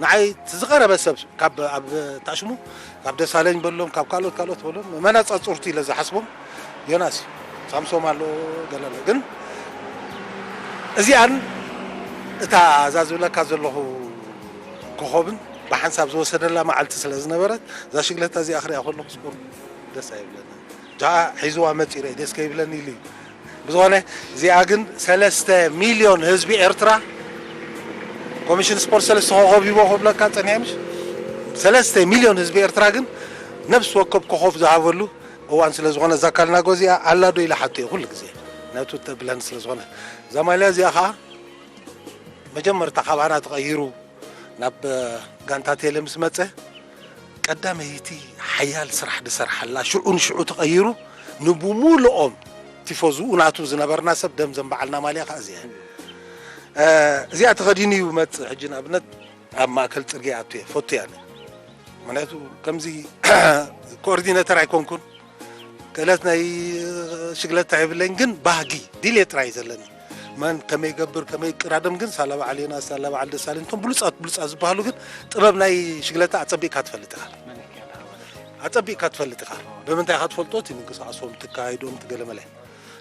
ንዓይ እቲ ዝቐረበ ሰብ ካብ ኣብ ታሽሙ ካብ ደሳለኝ በሎም ካብ ካልኦት ካልኦት በሎም መናጻጽርቱ ኢለ ዝሓስቦም ዮናስ እዩ። ሳምሶም ኣሎ ገለ ኣሎ። ግን እዚኣን እታ እዛ ዝብለካ ዘለኹ ኮኾብን ብሓንሳብ ዝወሰደላ መዓልቲ ስለ ዝነበረት እዛ ሽግለታ እዚኣ ክሪኣ ከለኹ ስፖርት ደስ ኣይብለንን። ጃ ሒዝዋ መፂ ርእ ደስ ከይብለኒ ኢሉ እዩ። ብዝኾነ እዚኣ ግን ሰለስተ ሚልዮን ህዝቢ ኤርትራ ኮሚሽን ስፖርት ሰለስተ ኮኾብ ሂቦ ክብለካ ፀኒሐ ምሽ ሰለስተ ሚልዮን ህዝቢ ኤርትራ ግን ነብሲ ወከፍ ኮኾብ ዝሃበሉ እዋን ስለ ዝኾነ እዛ ካልናጎ እዚኣ ኣላ ዶ ኢለ ሓቶ እየ ኩሉ ግዜ ነቱ ተብለኒ ስለ ዝኾነ እዛ ማልያ እዚኣ ከዓ መጀመርታ ካባና ተቐይሩ ናብ ጋንታ ቴለ ምስ መጸ፣ ቀዳመይቲ ሓያል ስራሕ ዝሰርሓላ፣ ሽዑ ንሽዑ ተቐይሩ ንብሙሉኦም ቲፎዝኡ ናቱ ዝነበርና ሰብ ደም ዘንበዓልና ማልያ ከኣ እዚኣ እያ። እዚኣ ተኸዲኑ እዩ መጽእ። ሕጂ ንኣብነት ኣብ ማእከል ጽርግያ ኣቱ እየ ፈቱ እያ። ምክንያቱ ከምዚ ኮኦርዲነተር ኣይኮንኩን፣ ክእለት ናይ ሽግለታ የብለኝ፣ ግን ባህጊ ድልየ ጥራይ ዘለኒ። መን ከመይ ገብር፣ ከመይ ቅዳደም ግን ሳላ በዓል ዮናስ፣ ሳላ በዓል ደሳለኝ፣ እቶም ብሉጻት ብሉጻት ዝበሃሉ ግን ጥበብ ናይ ሽግለታ ኣጸቢቕካ ትፈልጥ ኢኻ። ኣጸቢቕካ ትፈልጥ ኢኻ። ብምንታይ ኢኻ ትፈልጦ? እቲ ምንቅስቃሶም፣ ትካይዶም፣ ትገለመለ።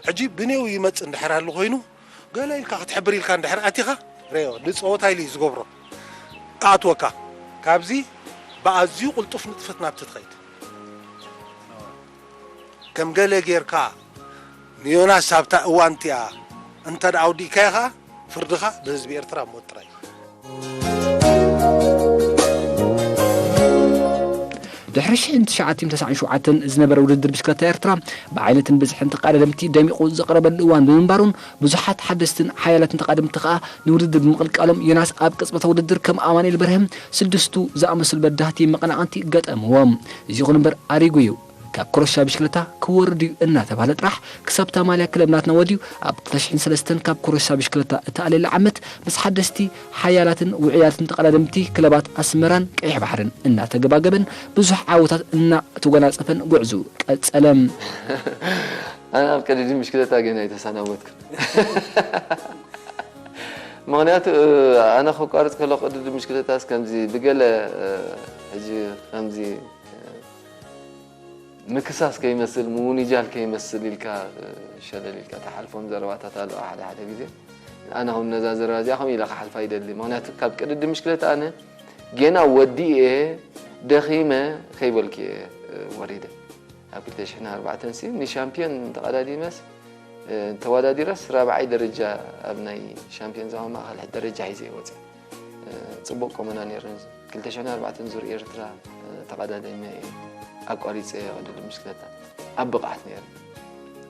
ሕጂ ብኔው ይመጽእ እንድሕር ኣሉ ኮይኑ፣ ገለ ኢልካ ክትሕብር ኢልካ እንድሕር ኣቲኻ፣ ረዮ፣ ንጸወታ ኢሉ እዩ ዝገብሮ። ኣእትወካ። ካብዚ ብኣዝዩ ቅልጡፍ ንጥፈት ናብቲ ትኸይድ። ከም ገለ ጌርካ ንዮናስ ኣብታ እዋን እቲኣ እንተ ደኣ ኣውዲእካዮ ኸኣ፣ ፍርድኻ ብህዝቢ ኤርትራ ሞት ጥራይ እዩ። ድሕሪ ሽሕን ትሽዓተ ሚእትን ተስዓን ሸውዓተን ዝነበረ ውድድር ብሽክለታ ኤርትራ፣ ብዓይነትን ብዝሕን ተቐዳደምቲ ደሚቑ ዝቐረበሉ እዋን ብምንባሩን፣ ብዙሓት ሓደስትን ሓያላትን ተቐዳደምቲ ከኣ ንውድድር ብምቕልቃሎም፣ ዮናስ ኣብ ቅጽበታዊ ውድድር ከም ኣማኑኤል በርሀን ስድስቱ ዝኣመሰሉ በዳህቲ መቐናቕንቲ ገጠምዎ። እዚ ይኹን እምበር ኣሪጉ እዩ። ካብ ኮረሻ ብሽክለታ ክወርድ እዩ እናተባህለ ጥራሕ ክሳብ እታ ማልያ ክለብ ናትና ወድዩ ኣብ ክልተ ሽሕን ሰለስተን ካብ ኮረሻ ብሽክለታ እተኣልየላ ዓመት ምስ ሓደስቲ ሓያላትን ውዑያትን ተቐዳደምቲ ክለባት ኣስመራን ቀይሕ ባሕርን እናተገባገበን ብዙሕ ዓወታት እናተጎናጸፈን ጉዕዞኡ ቀጸለ። ኣነ ኣብ ቅድድም ብሽክለታ ገና ኣይተሰናበትኩን። ምኽንያቱ፣ ኣነ ከቋርጽ ከለኹ ቅድድም ብሽክለታስ ከምዚ ብገለ፣ ሕጂ ከምዚ ምክሳስ ከይመስል፣ ምውንጃል ከይመስል ኢልካ፣ ሸለል ኢልካ ትሓልፎም ዘረባታት ኣለዋ ሓደ ሓደ ግዜ። ኣነ እውን ነዛ ዘረባ እዚኣ ከምኡ ኢለ ክሓልፋ ይደሊ። ምኽንያቱ ካብ ቅድድም ብሽክለታ ኣነ ጌና ወዲኤ ደኺመ ከይበልኩ እየ ወሪደ። ኣብ ክልተ ሽሕን ኣርባዕተን ሲ ንሻምፒዮን ተቐዳዲመስ፣ ተወዳዲረስ ራብዓይ ደረጃ ኣብ ናይ ሻምፒዮን ዞባ ማእኸል ደረጃ ሒዘ እየ ወፂአ። ጽቡቕ ቁመና ነይሩ። ክልተ ሽሕን ኣርባዕተን ዙር ኤርትራ ተቐዳዲመ እየ ኣቋሪጸ ቅድድም ብሽክለታ ኣብ ብቕዓት ነይረ።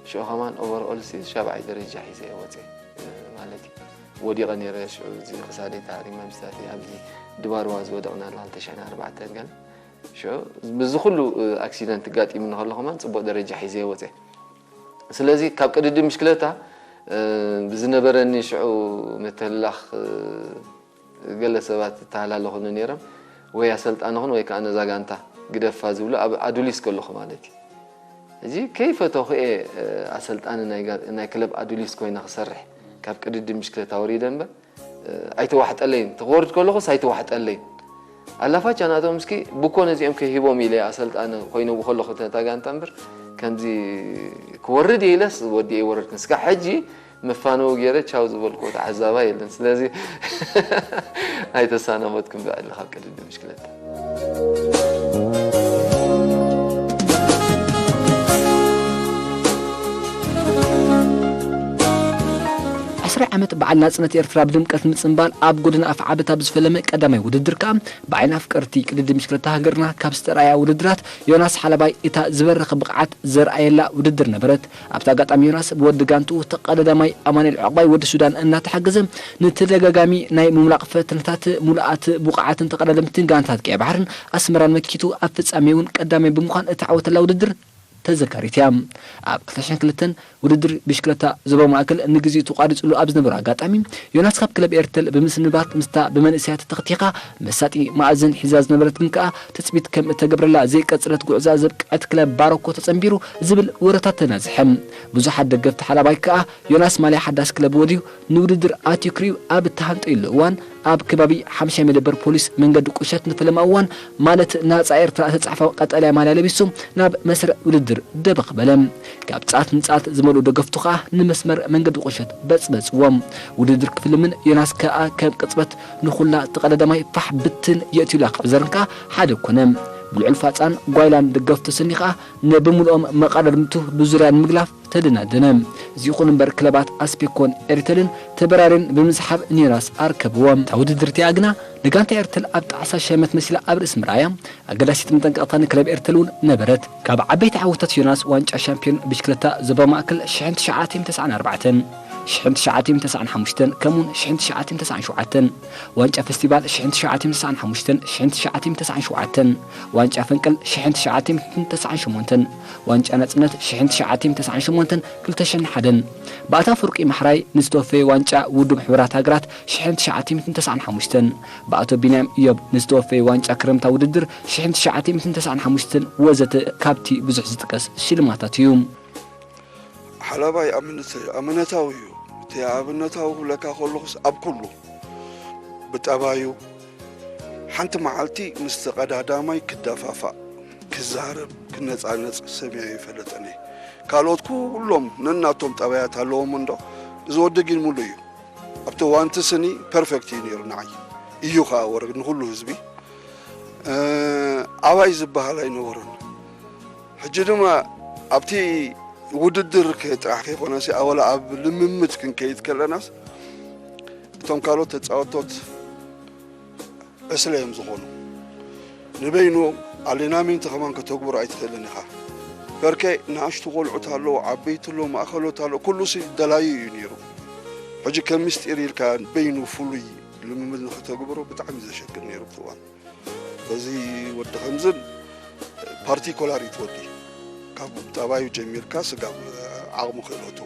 ሽዑ ከማን ኦቨርኦል ሲ ሻብዓይ ደረጃ ሒዘ እየ ወጺአ ማለት እዩ። ወዲቐ ነይረ ሽዑ እዚ ክሳደይ ተሃሪመ ምስታቲ ኣብዚ ድባርዋ ዝወደቕናላ ክልተ ሽሕን ኣርባዕተን ገለ ሽዑ ምስዚ ኩሉ ኣክሲደንት ጋጢሙኒ ከሎ ከማን ጽቡቕ ደረጃ ሒዘ እየ ወጺአ። ስለዚ ካብ ቅድድም ብሽክለታ ብዝነበረኒ ሽዑ ምትህልላኽ ገለ ሰባት እተሃላለኹኒ ነይሮም፣ ወይ ኣሰልጣንኹን ወይ ከኣ ነዛ ጋንታ ግደፋ ዝብሉ ኣብ ኣዱሊስ ከለኹ ማለት እዩ። ሕጂ ከይፈተኹ እየ ኣሰልጣኒ ናይ ጋር-፣ ናይ ክለብ ኣዱሊስ ኮይነ ክሰርሕ ካብ ቅድድም ብሽክለታ ወሪደ እምበር ኣይተዋሕጠለይን። ተክወርድ ከለኹስ ኣይተዋሕጠለይን። ኣላፋቻ ናቶም እስኪ ብኮ ነዚኦም ከይሂቦም ኢለ ኣሰልጣኒ ኮይነ ከለኹ ነታ ጋንታ እምበር ከምዚ ክወርድ እየ ኢለስ ወዲኤ ኣይወረድኩን። እስካብ ሕጂ መፋነዊ ገይረ ቻው ዝበልክዎ ተዓዛባይ የለን። ስለዚ ኣይተሳነመትኩም ብዕሊ ካብ ቅድድም ብሽክለታ። ዓስራይ ዓመት በዓል ናጽነት ኤርትራ ብድምቀት ምጽንባል ኣብ ጎደና ኣፍዓበት ኣብ ዝፈለመ ቀዳማይ ውድድር ከኣ ብዓይኒ ኣፍቀርቲ ቅድድም ብሽክለታ ሃገርና ካብ ዝተራእያ ውድድራት ዮናስ ሓለባይ እታ ዝበረኸ ብቕዓት ዘርኣየላ ውድድር ነበረት። ኣብታ ኣጋጣሚ ዮናስ ብወዲ ጋንትኡ ተቐዳዳማይ ኣማኑኤል ዑቕባይ ወዲ ሱዳን እናተሓገዘ ንተደጋጋሚ ናይ ምምላቕ ፈተነታት ምሉኣት ብቑዓትን ተቐዳደምትን ጋንታት ቀይ ባሕርን ኣስመራን መኪቱ ኣብ ፍጻሜ እውን ቀዳማይ ብምዃን እተዓወተላ ውድድር ተዘካሪት እያ። ኣብ ክልተ ሽሕን ክልተን ውድድር ብሽክለታ ዞባ ማእከል ንግዜኡ ተቋሪጹሉ ኣብ ዝነበረ ኣጋጣሚ፣ ዮናስ ካብ ክለብ ኤርተል ብምስንባት ምስታ ብመንእሰያት ተተኽቲኻ መሳጢ መኣዝን ሒዛ ዝነበረት ግን ከኣ ትጽቢት ከም እተገብረላ ዘይቀጸለት ጉዕዞኣ ዘብቅዐት ክለብ ባሮኮ ተጸንቢሩ ዝብል ወረታት ተናዝሐ። ብዙሓት ደገፍቲ ሓላባይ ከኣ ዮናስ ማልያ ሓዳስ ክለብ ወድዩ ንውድድር ኣትዩ ክርእዩ ኣብ እተሃንጠዩሉ እዋን፣ ኣብ ከባቢ ሓምሻይ መደበር ፖሊስ መንገዲ ቁሸት ንፈለማ እዋን፣ ማለት ናጻ ኤርትራ እተጻሕፈ ቀጠልያ ማልያ ለቢሱ ናብ መስርዕ ውድድር ደበኽ በለ። ካብ ጻት ንጻት ዝመልኡ ደገፍቱ ከኣ ንመስመር መንገዲ ቁሸት በጽበጽዎም። ውድድር ክፍልምን ዮናስ ከኣ ከም ቅጽበት ንኹላ ተቐዳዳማይ ፋሕ ብትን የእትዩላ ክዕዘርን ከኣ ሓደ ኮነ። ብልዑል ፋጻን ጓይላን ደገፍቱ ሰኒ ከኣ ነብምልኦም መቐዳድምቱ ብዙርያ ንምግላፍ ተደናደነ። እዚ ይኹን እምበር ክለባት ኣስፔኮን ኤሪተልን ተበራርየን ብምስሓብ ንዮናስ ኣርከብዎ። እታ ውድድር እቲኣ ግና ንጋንታ ኤርተል ኣብ ጣዕሳ ሸመት መሲላ ኣብ ርእሲ ምርኣያ ኣገዳሲት መጠንቀቕታ ንክለብ ኤርተል እውን ነበረት። ካብ ዓበይቲ ዓወታት ዮናስ ዋንጫ ሻምፒዮን ብሽክለታ ዞባ ማእከል ሽሕን ትሽዓተ ሚእትን ተስዓን ኣርባዕተን። ሽሕን ትሽዓተ ሚእትን ተስዓን ሓሙሽተን ከምኡውን ሽሕን ትሽዓተ ሚእትን ተስዓን ሸውዓተን፣ ዋንጫ ፈስቲቫል ሽሕን ትሽዓተ ሚእትን ተስዓን ሓሙሽተን፣ ሽሕን ትሽዓተ ሚእትን ተስዓን ሸውዓተን፣ ዋንጫ ፈንቅል ሽሕን ትሽዓተ ሚእትን ተስዓን ሸሞንተን፣ ዋንጫ ናጽነት ሽሕን ትሽዓተ ሚእትን ተስዓን ሸሞንተን፣ ክልተ ሽሕን ሓደን። ብኣቶ ኣፈወርቂ ማሕራይ ንዝተወፈየ ዋንጫ ውድብ ሕቡራት ሃገራት ሽሕን ትሽዓተ ሚእትን ተስዓን ሓሙሽተን፣ ብኣቶ ቢንያም ኢዮብ ንዝተወፈየ ዋንጫ ክረምታ ውድድር ሽሕን ትሽዓተ ሚእትን ተስዓን ሓሙሽተን ወዘተ ካብቲ ብዙሕ ዝጥቀስ ሽልማታት እዩ። ሓላባይ ኣምነት-፣ ኣመነታዊ እዩ። እቲ ኣብነታዊ ክብለካ ከለኹስ ኣብ ኩሉ ብጠባዩ ሓንቲ መዓልቲ ምስ ተቐዳዳማይ ክደፋፋእ፣ ክዛረብ፣ ክነጻነጽ ሰሚዐ ይፈልጥን እየ። ካልኦት ኩሎም ነናቶም ጠባያት ኣለዎም እንዶ፣ እዚ ወዲ ግን ሙሉእ እዩ። ኣብቲ ዋንቲ ስኒ ፐርፌክት እዩ ነይሩ ንዓይ። እዩ ኸኣ ወረግ ንኹሉ ህዝቢ። እ፣ ኣባይ ዝበሃል ኣይነበሮን። ሕጂ ድማ ኣብቲ ውድድር ከ-፣ ጥራሕ ከይኮነሲ፣ ኣወላ ኣብ ልምምድ ክንከይድ ከለናስ፣ እቶም ካልኦት ተጻወቶት ዕስለ እዮም ዝኾኑ። ንበይኑ ኣሊናሚንት ከማን ከተግብሮ ኣይትኽእልን ኢኻ። በርከ ንኣሽቱ ቆልዑት ኣለዉ፣ ዓበይቲ ኣለዉ፣ ማእከሎት ኣለዉ፣ ኩሉሲ ደላዩ እዩ ነይሩ። ሕጂ ከም ምስጢር ኢልካ በይኑ ፍሉይ ልምምድ ንኽተግብሮ ብጣዕሚ እዩ ዘሸግር ነይሩ እቲ እዋን። በዚ ወዲ ከምዝን ፓርቲኮላር እዩ እቲ ወዲ። ካብ ጠባዩ ጀሚርካ ስጋብ ዓቕሚ ክእለቱ።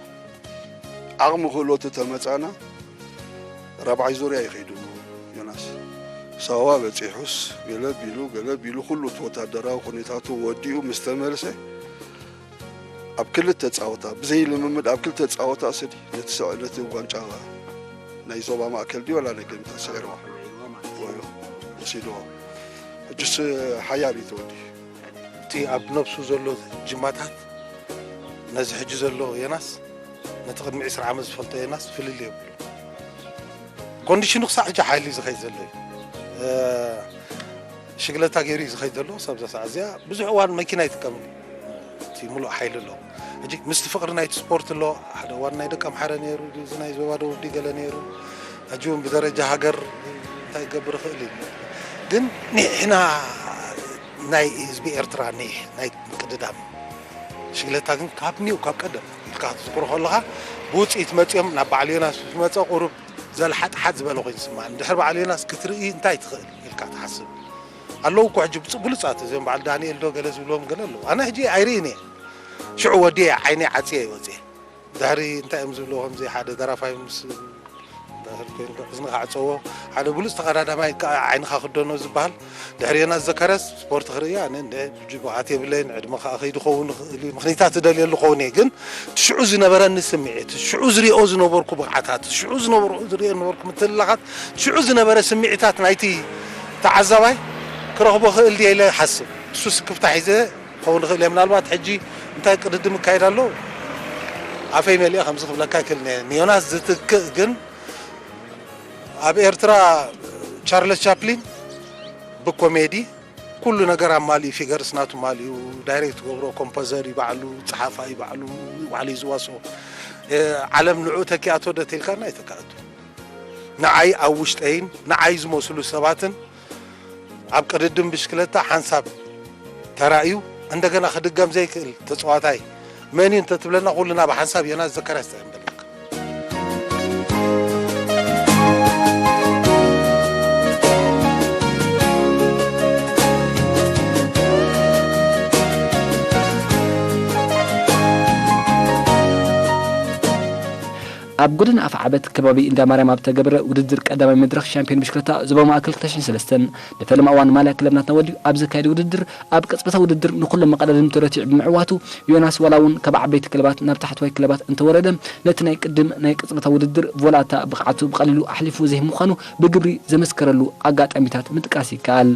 ዓቕሚ ክእለቱ ተመጻና ራብዓይ ዙርያ ይኸይዱ ዮናስ። ሳዋ በጺሑስ ገለ ቢሉ፣ ገለ ቢሉ፣ ኩሉ እቲ ወታደራዊ ኩነታቱ ወዲኡ ምስ ተመልሰ፣ ኣብ ክልተ ጻወታ፣ ብዘይ ልምምድ ኣብ ክልተ ጻወታ ስዲ ነቲ ሰ-፣ ነቲ ዋንጫ ናይ ዞባ ማእከል ድዩ ዋላ ናይ ገምታ ስዒርዋ? ወዮ፣ ወሲድዎ። ሕጅስ ሓያል እዩ ተወዲ። እቲ ኣብ ነብሱ ዘሎ ጅማታት ነዚ ሕጂ ዘሎ ዮናስ፣ ነቲ ቅድሚ ዕስራ ዓመት ዝፈልጦ ዮናስ ፍልልይ የብሉ። ኮንዲሽኑ ክሳዕ ሕጂ ሓይሊ ዝኸይድ ዘሎ እዩ። እ፣ ሽግለታ ገይሩ እዩ ዝኸይድ ዘሎ። ክሳብ እዛ ሰዓት እዚኣ ብዙሕ እዋን መኪና ኣይጥቀምን እዩ። እቲ ሙሉእ ሓይሊ ኣለዎ። ሕጂ ምስቲ ፍቕሪ ናይቲ ስፖርት ኣሎ። ሓደ እዋን ናይ ደቂ ኣምሓረ ነይሩ፣ እዚ ናይ ዞባ ደቡብ ድዩ ገለ ነይሩ። ሕጂ እውን ብደረጃ ሃገር እንታይ ክገብር ይኽእል እዩ። ግን ንሕና ናይ ህዝቢ ኤርትራ ኒሕ ናይ ምቅድዳም ሽግለታ ግን ካብ ኒው ካብ ቀደም ኢልካ ክትዝክሮ ከለኻ ብውፅኢት መፂኦም ናብ በዓል ዮናስ ምስ መፀ ቁሩብ ዘልሓጥሓጥ ዝበለ ኮይኑ ዝስማዕ። ድሕሪ በዓል ዮናስ ክትርኢ እንታይ ትኽእል ኢልካ ትሓስብ? ኣለዉ እኮ ሕጂ ብፅ-፣ ብሉፃት እዚኦም በዓል ዳንኤል ዶ ገለ ዝብሎም ገለ ኣለዉ። ኣነ ሕጂ ኣይርእን እየ። ሽዑ ወዲየ ዓይነይ ዓፅየ ይወፅየ። ድሕሪ እንታይ እዮም ዝብልዎ ከምዚ ሓደ ደራፋይ ምስ ባህል ኮይኑ እዝንኻ ዓፀዎ። ሓደ ብሉፅ ተቐዳዳማይ ከዓ ዓይንኻ ክደኖ ዝበሃል። ድሕሪ ዮናስ ዘካርያስ ስፖርት ክርኢ ኣነ እንደ ብዙሕ ብቕዓት የብለይን። ዕድመ ከዓ ከይዱ ኸውን ይኽእል እዩ። ምኽንያታት ትደልየሉ ኸውን እየ። ግን እቲ ሽዑ ዝነበረኒ ስምዒት፣ ሽዑ ዝሪኦ ዝነበርኩ ብቕዓታት፣ ሽዑ ዝነበሩ፣ ዝሪኦ ዝነበርኩ ምትልላኻት፣ ሽዑ ዝነበረ ስምዒታት ናይቲ ተዓዛባይ ክረኽቦ ክእል ድየ ኢለ ይሓስብ። እሱ ስክፍታ ሒዘ ክኸውን ይኽእል እየ። ምናልባት ሕጂ እንታይ ቅድድም ይካየድ ኣሎ ኣፈይ መሊአ ከምዚ ክብለካ ይክእል እየ። ንዮናስ ዝትክእ ግን ኣብ ኤርትራ ቻርለስ ቻፕሊን ብኮሜዲ ኩሉ ነገር ኣማሊኡ፣ ፊገርስ ናቱ ማሊኡ፣ ዳይሬክት ገብሮ፣ ኮምፖዘር እዩ ባዕሉ፣ ጸሓፋይ እዩ ባዕሉ፣ ባዕሉ እዩ ዝዋስኦ። እ፣ ዓለም ንዕኡ ተኪኣቶ ዶ ተኢልካና ኣይተካእቶ። ንዓይ ኣብ ውሽጠይን ንዓይ ዝመስሉ ሰባትን ኣብ ቅድድም ብሽክለታ ሓንሳብ ተራእዩ እንደገና ክድገም ዘይክእል ተጻዋታይ መን እዩ እንተትብለና፣ ኩልና ብሓንሳብ ዮናስ ዘካርያስ ጥራይ ንብል። ኣብ ጎደና ኣፍዓበት ከባቢ እንዳ ማርያም ኣብ ተገብረ ውድድር ቀዳማይ መድረኽ ሻምፒዮን ብሽክለታ ዞባ ማእከል ክልተ ሽሕን ሰለስተን ንፈለማ እዋን ማልያ ክለብ ናትና ወልዩ ኣብ ዘካየደ ውድድር፣ ኣብ ቅጽበታዊ ውድድር ንኹሎም መቐዳድም ተረቲዑ ብምዕዋቱ፣ ዮናስ ዋላ እውን ካብ ዓበይቲ ክለባት ናብ ታሕተዋይ ክለባት እንተወረደ፣ ነቲ ናይ ቅድም ናይ ቅጽበታዊ ውድድር ቮላታ ብቕዓቱ ብቐሊሉ ኣሕሊፉ ዘይምዃኑ ብግብሪ ዘመስከረሉ ኣጋጣሚታት ምጥቃስ ይከኣል።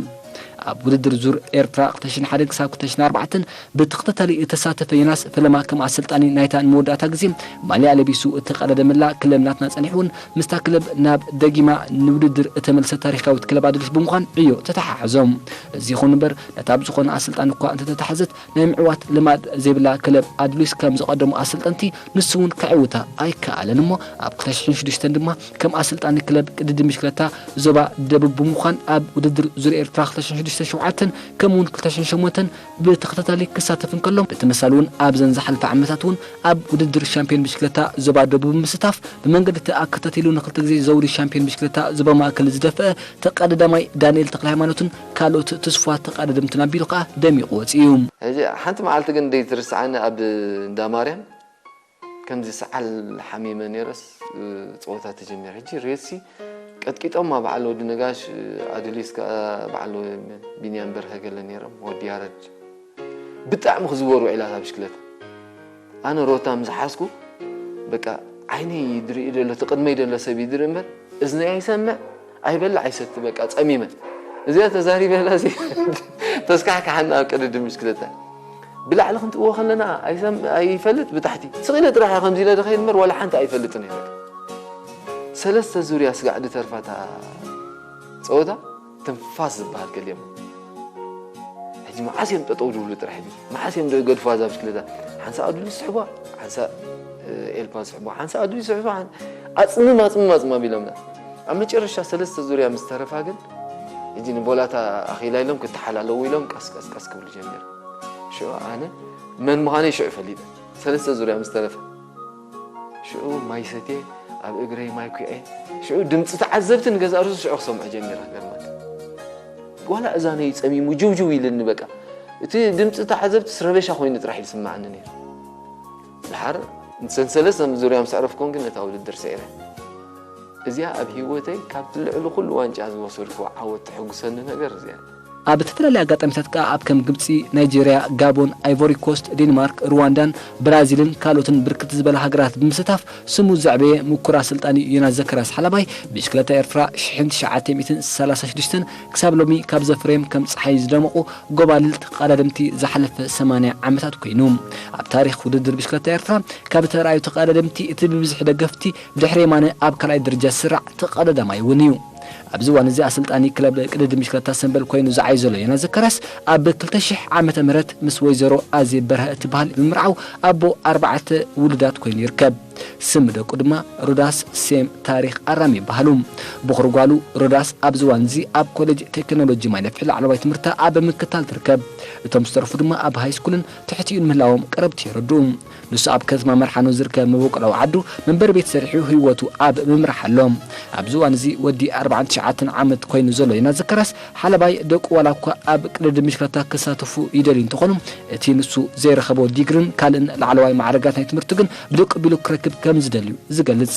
ኣብ ውድድር ዙር ኤርትራ ክልተ ሽሕን ሓደን ክሳብ ክልተ ሽሕን ኣርባዕተን ብተኸታታሊ እተሳተፈ ዮናስ ፈለማ ከም ኣሰልጣኒ ናይታ ንመወዳእታ ግዜ ማልያ ለቢሱ እተቐዳደመላ ክለብ ናትና ጸኒሑ እውን ምስታ ክለብ ናብ ደጊማ ንውድድር እተመልሰት ታሪኻዊት ክለብ ኣድሊስ ብምዃን ዕዮ ተተሓሓዞም። እዚ ይኹን እምበር፣ ነታ ብዝኾነ ኣሰልጣኒ እኳ እንተተታሕዘት፣ ናይ ምዕዋት ልማድ ዘይብላ ክለብ ኣድሊስ ከም ዝቐደሙ ኣሰልጠንቲ ንሱ እውን ከዕውታ ኣይከኣለን እሞ፣ ኣብ ክልተ ሽሕን ሽዱሽተን ድማ ከም ኣሰልጣኒ ክለብ ቅድድም ብሽክለታ ዞባ ደቡብ ብምዃን ኣብ ውድድር ዙር ኤርትራ ክልተ ሽሕን ሽዱሽተ ሸውዓተን ከምኡ እውን ክልተ ሽሕን ሸሞንተን ብተኸታታሊ ክሳተፍ እንከሎ፣ ብተመሳሊ እውን ኣብዘን ዝሓለፈ ዓመታት እውን ኣብ ውድድር ሻምፒዮን ብሽክለታ ዞባ ደቡብ ብምስታፍ፣ ብመንገዲ እቲ ኣከታቲሉ ንክልተ ግዜ ዘውዲ ሻምፒዮን ብሽክለታ ዞባ ማእከል ዝደፍአ ተቐዳዳማይ ዳንኤል ተክለ ሃይማኖትን ካልኦት ትስፉዋት ተቐዳደምትን ኣቢሉ ከኣ ደሚቑ ወጺኡ እዩ። ሕጂ ሓንቲ መዓልቲ ግን ዘይትርስዓኒ፣ ኣብ እንዳ ማርያም ከምዚ ሰዓል ሓሚመ ነይረስ፣ እ፣ ጸወታ ተጀሚሩ። ሕጂ ሬትሲ ቀጥቂጦማ በዓል ወዲ ነጋሽ፣ እ፣ ኣዱሊስ ከኣ በዓል ወ-፣ ቢንያም በርሀ ገለ ነይሮም፣ ወዲ ያረድ። ብጣዕሚ ክዝወሩ ዒላት ኣብ ብሽክለታ። ኣነ ሮታ ምስ ሓዝኩ፣ በቃ ዓይነይ ድርኢ ደሎ፣ እቲ ቅድመይ ደሎ ሰብ ይድርኢ እምበር፣ እዝነይ ኣይሰምዕ፣ ኣይበልዕ፣ ኣይሰቲ፣ በቃ ጸሚመ። እዚኣ ተዛሪበላ፣ እዚ ተስካሕካሓና ኣብ ቅድድም ብሽክለታ። ብላዕሊ ክንጥዎ ከለና ኣይሰም-፣ ኣይፈልጥ፣ ብታሕቲ ስቕ ኢለ ጥራሕ እየ ከምዚ ኢለ ድኸይድ እምበር ዋላ ሓንቲ ኣይፈልጥን እየ። በቃ ሰለስተ ዙርያ ስጋዕ ድተርፋታ ጸወታ ትንፋስ ዝበሃል ከልዮም። ሕጂ መዓስ እዮም ጠጠው ድብሉ ጥራሕ ሕጂ? መዓስ እዮም ዶ ገድፉዋ እዛ ብሽክለታ? ሓንሳእ ኣዱሊ ዝስሕቡዋ፣ ሓንሳእ፣ እ፣ ኤልፓ ዝስሕቡዋ፣ ሓንሳእ ኣዱሊ ዝስሕቡዋ፣ ሓን-፣ ኣጽምም፣ ኣጽምም፣ ኣጽምም ኣቢሎምና። ኣብ መጨረሻ ሰለስተ ዙርያ ምስ ተረፋ ግን፣ ሕጂ ንቦላታ ኣኺላ ኢሎም ክተሓላለዉ ኢሎም ቀስ ቀስ ቀስ ክብሉ ጀሚሮም። ሽዑ ኣነ መን ምዃነይ ሽዑ ፈሊጠ። ሰለስተ ዙርያ ምስ ተረፈ። ሽዑ ማይ ሰትየ፣ ኣብ እግረይ ማይ ኲዐ። ሽዑ ድምፂ ተዓዘብቲ ንገዛእ ርእሱ ሽዑ ክሰምዖ ጀሚረ። ገርመት ዋላ እዛነይ ጸሚሙ ጅውጅው ኢልኒ በቃ። እቲ ድምፂ ተዓዘብቲ ረበሻ ኮይኑ ጥራሕ ይስማዓኒ ነይሩ። ድሓር ንሰን ሰለስተ ዙርያ ምስ ኣዕረፍኩን ግን ነታ ውድድር ስዒረ። እዚኣ ኣብ ህይወተይ ካብቲ ልዕሊ ኩሉ ዋንጫ ዝወሰድኩ ዓወት ተሐጉሰኒ ነገር እዚኣ። ኣብ ዝተፈላለዩ ኣጋጣሚታት ከኣ ኣብ ከም ግብጺ፣ ናይጄርያ፣ ጋቦን፣ ኣይቮሪ ኮስት፣ ዴንማርክ፣ ሩዋንዳን ብራዚልን ካልኦትን ብርክት ዝበላ ሃገራት ብምስታፍ ስሙ ዘዕበየ ምኩር ኣሰልጣኒ ዮናስ ዘካርያስ ሓላባይ ብሽክለታ ኤርትራ ሽሕን ትሽዓተ ሚእትን ሰላሳ ሽዱሽተን ክሳብ ሎሚ ካብ ዘፍረዮም ከም ጸሓይ ዝደመቑ ጎባልል ተቐዳደምቲ ዝሓለፈ ሰማንያ ዓመታት ኮይኑ። ኣብ ታሪኽ ውድድር ብሽክለታ ኤርትራ ካብ ዝተርኣዩ ተቐዳደምቲ እቲ ብብዝሒ ደገፍቲ ብድሕሪ የማነ ኣብ ካልኣይ ደረጃ ዝስራዕ ተቐዳዳማይ እውን እዩ። ኣብዚ እዋን እዚ ኣሰልጣኒ ክለብ ቅድድም ብሽክለታ ሰምበል ኮይኑ ዝዓዩ ዘሎ ዮናስ ዘካርያስ፣ ኣብ ክልተ ሽሕ ዓመተ ምህረት ምስ ወይዘሮ ኣዜብ በርሀ እትበሃል ብምምርዓው ኣቦ ኣርባዕተ ውሉዳት ኮይኑ ይርከብ። ስም ደቁ ድማ ሮዳስ፣ ሴም፣ ታሪኽ፣ ኣራም ይበሃሉ። በኹሪ ጓሉ ሮዳስ ኣብዚ እዋን እዚ ኣብ ኮሌጅ ቴክኖሎጂ ማይነፍሒ ላዕለዋይ ትምህርታ ኣብ ምክታል ትርከብ። እቶም ዝተረፉ ድማ ኣብ ሃይስኩልን ትሕቲኡን ምህላዎም ቀረብቲ የረድኡ። ንሱ ኣብ ከተማ መርሓኖ ዝርከብ መበቆላዊ ዓዱ መንበሪ ቤት ሰሪሑ ህይወቱ ኣብ ምምራሕ ኣሎ። ኣብዚ እዋን እዚ ወዲ ኣርባዓን ትሽዓተን ዓመት ኮይኑ ዘሎ ዮናስ ዘካርያስ ሓለባይ ደቁ ዋላ እኳ ኣብ ቅድድም ብሽክለታ ክሳተፉ ይደልዩ እንተኾኑ፣ እቲ ንሱ ዘይረኸቦ ዲግሪን ካልእን ላዕለዋይ ማዕረጋት ናይ ትምህርቱ ግን ብደቁ ኣቢሉ ክረክብ ከም ዝደልዩ ዝገልጽ።